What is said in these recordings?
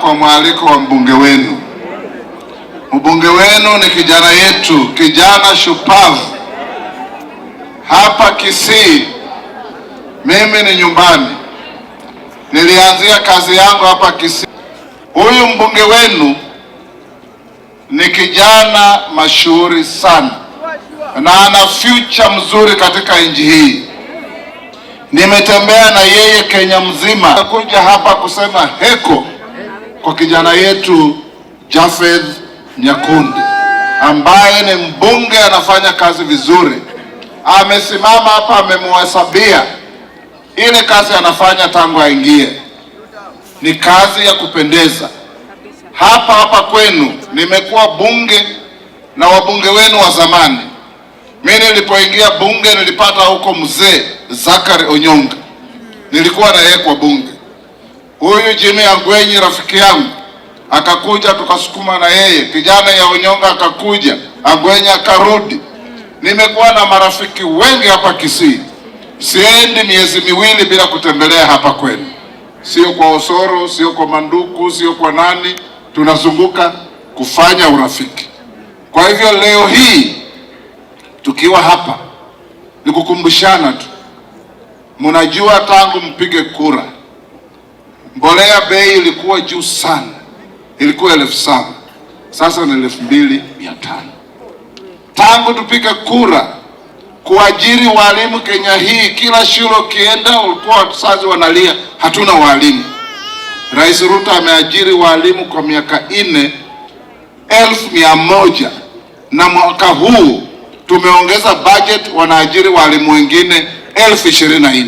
kwa mwaliko wa mbunge wenu. Mbunge wenu ni kijana yetu, kijana shupavu hapa Kisii. Mimi ni nyumbani, nilianzia kazi yangu hapa Kisii. Huyu mbunge wenu ni kijana mashuhuri sana na ana future mzuri katika nchi hii. Nimetembea na yeye Kenya mzima, kuja hapa kusema heko kwa kijana yetu Japheth Nyakundi ambaye ni mbunge, anafanya kazi vizuri. Amesimama hapa, amemuhesabia ile kazi anafanya tangu aingie, ni kazi ya kupendeza. Hapa hapa kwenu nimekuwa bunge na wabunge wenu wa zamani. Mimi nilipoingia bunge nilipata huko mzee Zakari Onyonga, nilikuwa na yeye kwa bunge. Huyu Jimmy Angwenyi rafiki yangu akakuja, tukasukuma na yeye. Kijana ya Onyonga akakuja, Angwenyi akarudi. Nimekuwa na marafiki wengi hapa Kisii. Siendi miezi 2 bila kutembelea hapa kwenu, sio kwa Osoro, sio kwa Manduku, sio kwa nani, tunazunguka kufanya urafiki. Kwa hivyo leo hii tukiwa hapa ni kukumbushana tu. Mnajua tangu mpige kura, mbolea bei ilikuwa juu sana, ilikuwa 7,000, sasa ni 2,500. Tangu tupige kura kuajiri walimu Kenya hii, kila shule ukienda ulikuwa wazazi wanalia hatuna walimu. Rais Ruto ameajiri walimu kwa miaka 4 100,000, na mwaka huu tumeongeza budget, wanaajiri walimu wengine 24,000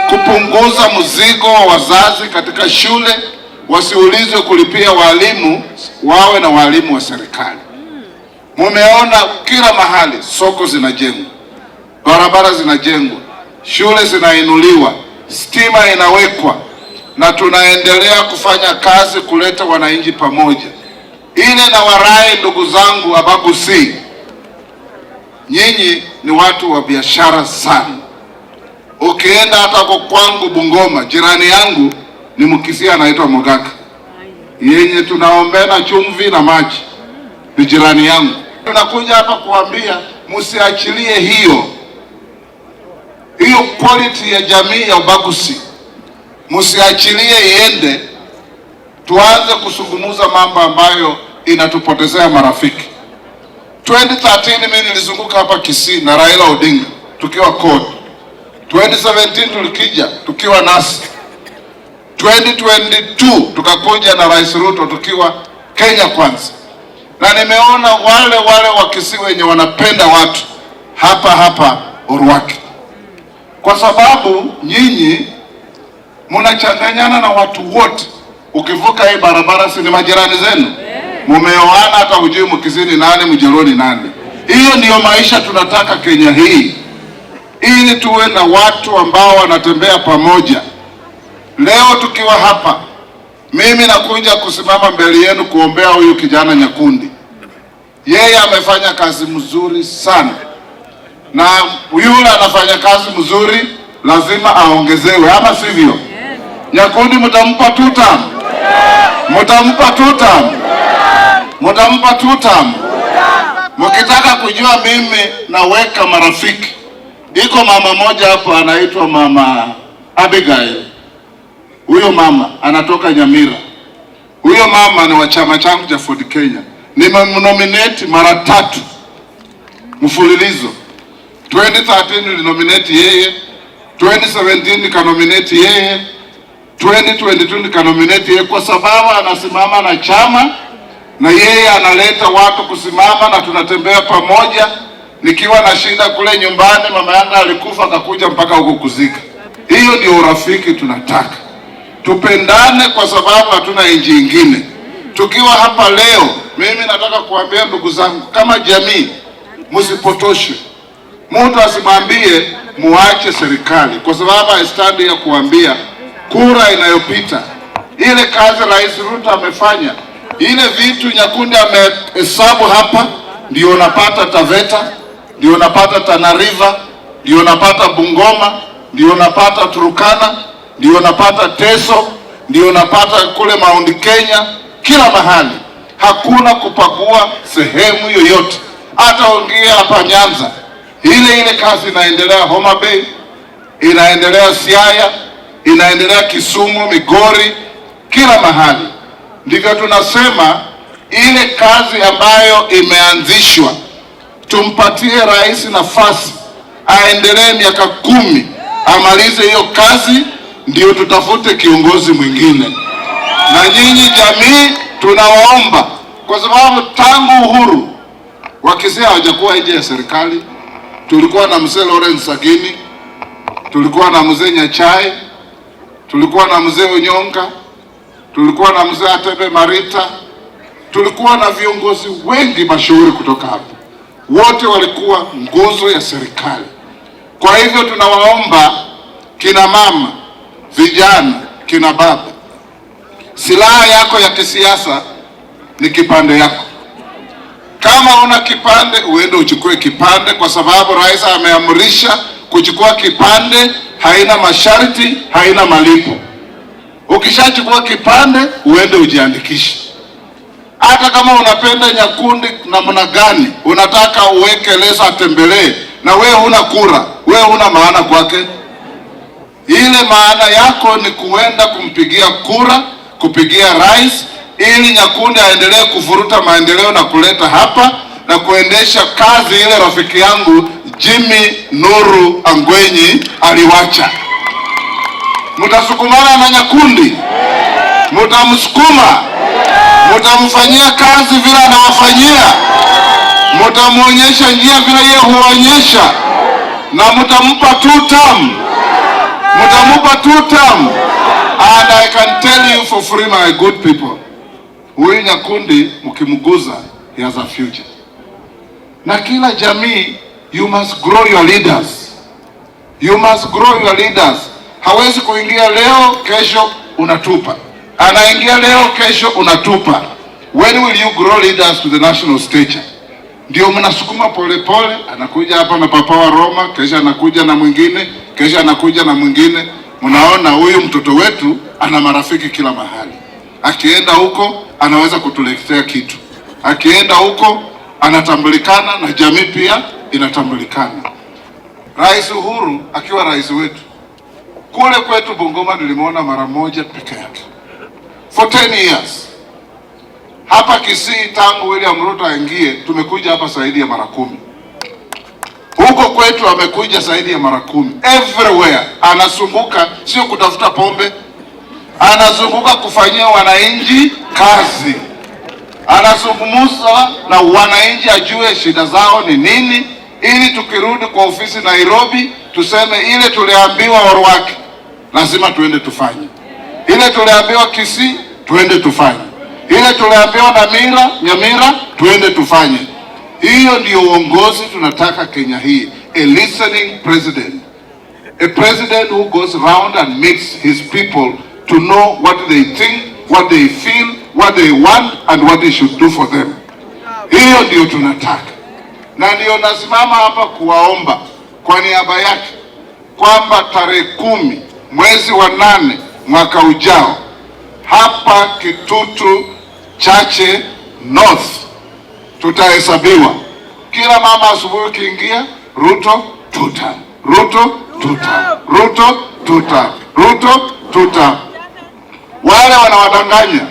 kupunguza mzigo wa wazazi katika shule, wasiulizwe kulipia walimu, wawe na walimu wa serikali. Mumeona kila mahali soko zinajengwa, barabara zinajengwa, shule zinainuliwa, stima inawekwa, na tunaendelea kufanya kazi kuleta wananchi pamoja. Ile na warai ndugu zangu Abagusii, nyinyi ni watu wa biashara sana. Ukienda hata kwa kwangu Bungoma, jirani yangu ni Mkisii anaitwa Mogaka, yenye tunaombena chumvi na maji, ni jirani yangu. Tunakuja hapa kuambia msiachilie hiyo quality ya jamii ya Ubaguzi, msiachilie iende, tuanze kuzungumza mambo ambayo inatupotezea marafiki. 2013 mimi nilizunguka hapa Kisii na Raila Odinga tukiwa CORD. 2017 tulikija tukiwa nasi. 2022 tukakuja na Rais Ruto tukiwa Kenya Kwanza. Na nimeona wale wale wa Kisii wenye wanapenda watu hapa hapa Orwaki, kwa sababu nyinyi mnachanganyana na watu wote. Ukivuka hii barabara, si ni majirani zenu? Mumeoana, hata hujui Mkisii ni nani, Mjaluo ni nani. Hiyo ndiyo maisha tunataka Kenya hii, ili tuwe na watu ambao wanatembea pamoja. Leo tukiwa hapa, mimi nakuja kusimama mbele yenu kuombea huyu kijana Nyakundi. Yeye amefanya kazi mzuri sana, na yule anafanya kazi mzuri lazima aongezewe, ama sivyo? Nyakundi mtampa two term? Mtampa two term? Mtampa two term? Mkitaka kujua mimi naweka marafiki, iko mama moja hapo anaitwa Mama Abigail. Huyo mama anatoka Nyamira. Huyo mama ni wa chama changu cha Ford Kenya. Nimemnominate mara 3 mfululizo. 2013 nilinominate yeye, 2017 nikanominate yeye, 2022 nikanominate yeye, kwa sababu anasimama na chama na yeye analeta watu kusimama na tunatembea pamoja. Nikiwa na shida kule nyumbani, mama yangu alikufa akakuja mpaka huko kuzika. Hiyo ndio urafiki tunataka. Tupendane kwa sababu hatuna nchi nyingine. Tukiwa hapa leo, mimi nataka kuambia ndugu zangu, kama jamii msipotoshwe. Mtu asimwambie muache serikali, kwa sababu I stand ya kuambia kura inayopita, ile kazi Rais Ruto amefanya, ile vitu Nyakundi amehesabu hapa, ndio unapata Taveta, ndio unapata Tana River, ndio unapata Bungoma, ndio unapata Turkana, ndio unapata Teso. ndio unapata kule Mount Kenya, kila mahali. Hakuna kupakua sehemu yoyote. Hata ongea hapa Nyanza, ile ile kazi inaendelea Homa Bay, inaendelea Siaya, inaendelea Kisumu, Migori, kila mahali. Ndivyo tunasema ile kazi ambayo imeanzishwa tumpatie rais nafasi aendelee miaka 10 amalize hiyo kazi, ndio tutafute kiongozi mwingine. Na nyinyi jamii, tunawaomba kwa sababu tangu uhuru Wakisii hawajakuwa nje ya serikali. Tulikuwa na mzee Lawrence Sagini, tulikuwa na mzee Nyachae, tulikuwa na mzee Onyonka, tulikuwa na mzee Atebe Marita, tulikuwa na viongozi wengi mashuhuri kutoka hapo, wote walikuwa nguzo ya serikali. Kwa hivyo tunawaomba kina mama, vijana, kina baba, silaha yako ya kisiasa ni kipande yako. Kama una kipande, uende uchukue kipande, kwa sababu rais ameamrisha kuchukua kipande, haina masharti, haina malipo. Ukishachukua kipande, uende ujiandikishe. Hata kama unapenda Nyakundi namna gani, unataka uweke leso atembelee, na wewe huna kura, wewe huna maana kwake. Ile maana yako ni kuenda kumpigia kura, kupigia rais, ili Nyakundi aendelee kuvuruta maendeleo na kuleta hapa na kuendesha kazi ile rafiki yangu Jimmy Nuru Angwenyi aliwacha. Mtasukumana na Nyakundi, mutamsukuma, mutamfanyia kazi vile anawafanyia, mutamuonyesha njia vile yeye huonyesha, na mutampa two term, mutamupa two term. And I can tell you for free, my good people, huyu Nyakundi mkimguza, he has a future. Na kila jamii, you must grow your leaders. You must grow your leaders. Hawezi kuingia leo, kesho unatupa. Anaingia leo, kesho unatupa. When will you grow leaders to the national stature? Ndio mnasukuma polepole, anakuja hapa na Papa wa Roma, kesho anakuja na mwingine, kesho anakuja na mwingine. Mnaona huyu mtoto wetu ana marafiki kila mahali. Akienda huko anaweza kutuletea kitu, akienda huko anatambulikana na jamii pia inatambulikana. Rais Uhuru akiwa rais wetu kule kwetu Bungoma nilimwona mara moja peke yake for 10 years. Hapa Kisii tangu William Ruto aingie tumekuja hapa zaidi ya mara 10. Huko kwetu amekuja zaidi ya mara 10. Everywhere anazunguka, sio kutafuta pombe, anazunguka kufanyia wananchi kazi, anazungumza na wananchi ajue shida zao ni nini, ili tukirudi kwa ofisi Nairobi tuseme ile tuliambiwa Orwaki lazima tuende tufanye, ile tuliambiwa Kisii tuende tufanye, ile tuliambiwa Nyamira, Nyamira tuende tufanye. Hiyo ndio uongozi tunataka Kenya hii, a listening president, a president who goes round and meets his people to know what they think, what they feel, what they want and what they should do for them. Hiyo ndio tunataka, na ndio nasimama hapa kuwaomba kwa niaba yake kwamba tarehe 10 mwezi wa 8 mwaka ujao hapa Kitutu Chache North tutahesabiwa. Kila mama asubuhi ukiingia, Ruto tuta, Ruto tuta, Ruto tuta, Ruto tuta. Wale wanawadanganya,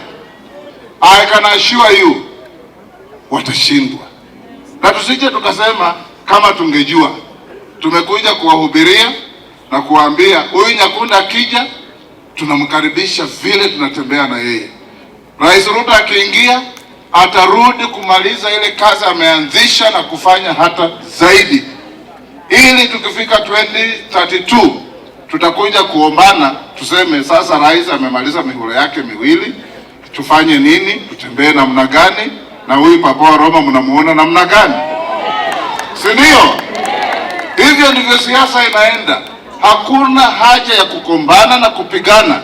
I can assure you watashindwa, na tusije tukasema kama tungejua. Tumekuja kuwahubiria na kuwaambia huyu Nyakundi akija, tunamkaribisha vile tunatembea na yeye. Rais Ruto akiingia atarudi kumaliza ile kazi ameanzisha na kufanya hata zaidi, ili tukifika 2032 tutakuja kuombana, tuseme sasa rais amemaliza mihula yake miwili, tufanye nini? Tutembee namna gani? Na huyu Papa wa Roma mnamuona namna gani? Si ndio? Hivyo ndivyo siasa inaenda. Hakuna haja ya kukombana na kupigana.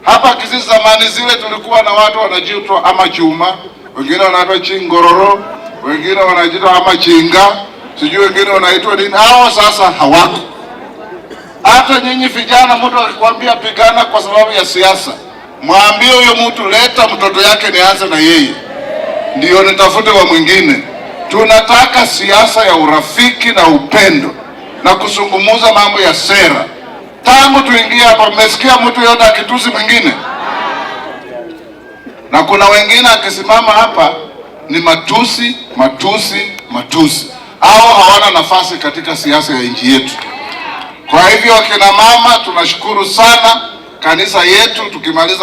Hapa Kisii zamani zile tulikuwa na watu wanajiitwa ama chuma, wengine wanaitwa chingororo, wengine wanajiitwa ama chinga, sijui wengine wanaitwa nini. Hao sasa hawako. Hata nyinyi vijana, mtu akikwambia pigana kwa sababu ya siasa, Mwambie huyo mtu, leta mtoto yake nianze na yeye, ndiyo nitafute wa mwingine. Tunataka siasa ya urafiki na upendo na kuzungumuza mambo ya sera. Tangu tuingie hapa, mmesikia mtu yote akitusi mwingine? Na kuna wengine akisimama hapa ni matusi, matusi, matusi. Hao hawana nafasi katika siasa ya nchi yetu. Kwa hivyo, akina mama, tunashukuru sana kanisa yetu. Tukimaliza